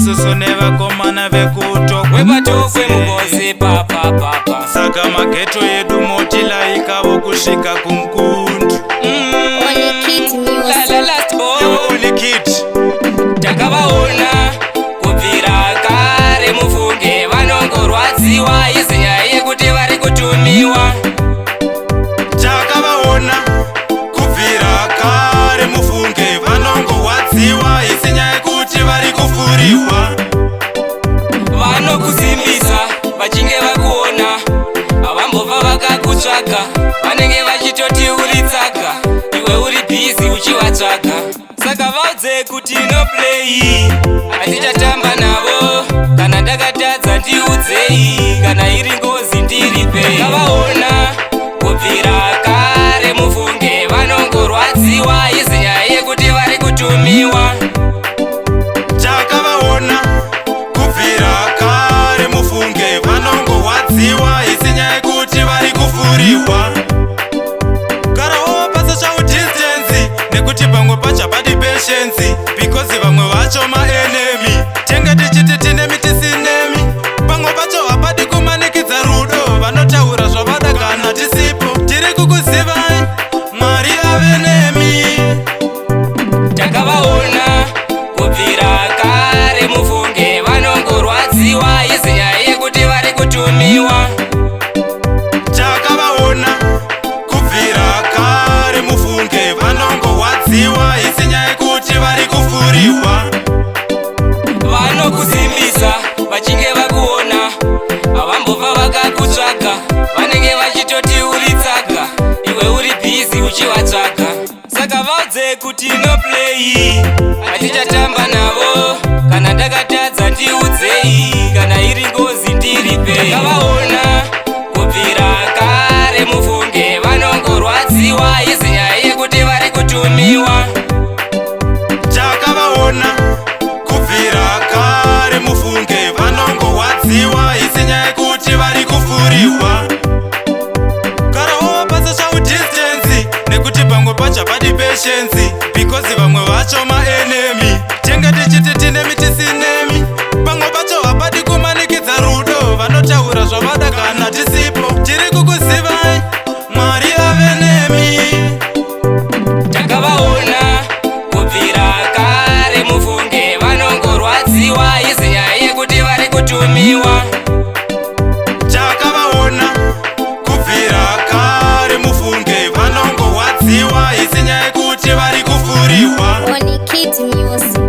Isusu nevakomana vekuTokwe. WepaTokwe Mukosi papapapa. Saka maghetto edu motilaikavo kusvika kuMkundu. Only Kid Music. Lala last boy. Iwe Only Kid. Takavaona kubvira kare mufunge, vanongorwadziwa izinyaya yekuti vari kutumiwa. Takavaona kubvira kare mufunge, vanongorwadziwa isinyaya yekuti vari kufuriwa. Vanokusimbisa vachinge vakuona, havambobva vakakutsvaga. Vanenge vachitoti uri tsaga, iwe uri busy uchivatsvaga. Saka vaudze kuti no play, hatichatamba navo. Kana ndakatadza ndiudzei, kana iri ngozi ndiripei. Takavaona kubvira kare mufunge, vanongorwadziwa izinyaya yekuti vari kutumiwa. Takavaona kubvira kare mufunge, vanongorwadziwa isinyaya yekuti vari kufuriwa. Garawo pasocial distance, nekuti pamwe pacho hapadi patience, because vamwe vacho maenemy. Tenge tichiti tinemi tisinemi. Pamwe pacho hapadi kumanikidza rudo, vanotaura zvavada kana tisipo. Tiri kukuzivai, Mwari ave nemi. Takavaona kubvira kare mufunge, vanongorwadziwa izinyaya yekuti vari kutumiwa. Takavaona kubvira kare mufunge, vanongorwadziwa isinyaya yekuti vari kufuriwa. Vanokusimbisa vachinge vakuona, havambobva vakakutsvaga. Vanenge vachitoti uri tsaga, iwe uri busy uchivatsvaga. Saka vaudze kuti no play, hatichatamba navo. Kana ndakatadza ndiudzei, kana iri ngozi ndiripei. Takavaona kubvira kare mufunge, vanongorwadziwa izinyaya yekuti vari kutumiwa. Takavaona kubvira kare mufunge, vanongorwadziwa isinyaya yekuti vari kufuriwa. Garawo pasocial distance, nekuti pamwe pacho hapadi patience, because vamwe vacho maenemy. Tenge tichiti tinemi tisinemi. Pamwe pacho hapadi kumanikidza rudo, vanotaura zvavada kana tisipo. Tiri kukuzivai, Mwari ave nemi. Takavaona kubvira kare mufunge, vanongorwadziwa izinyaya yekuti vari kutumiwa. Takavaona kubvira kare mufunge, vanongorwadziwa isinyaya yekuti vari kufuriwa. Only Kid Music.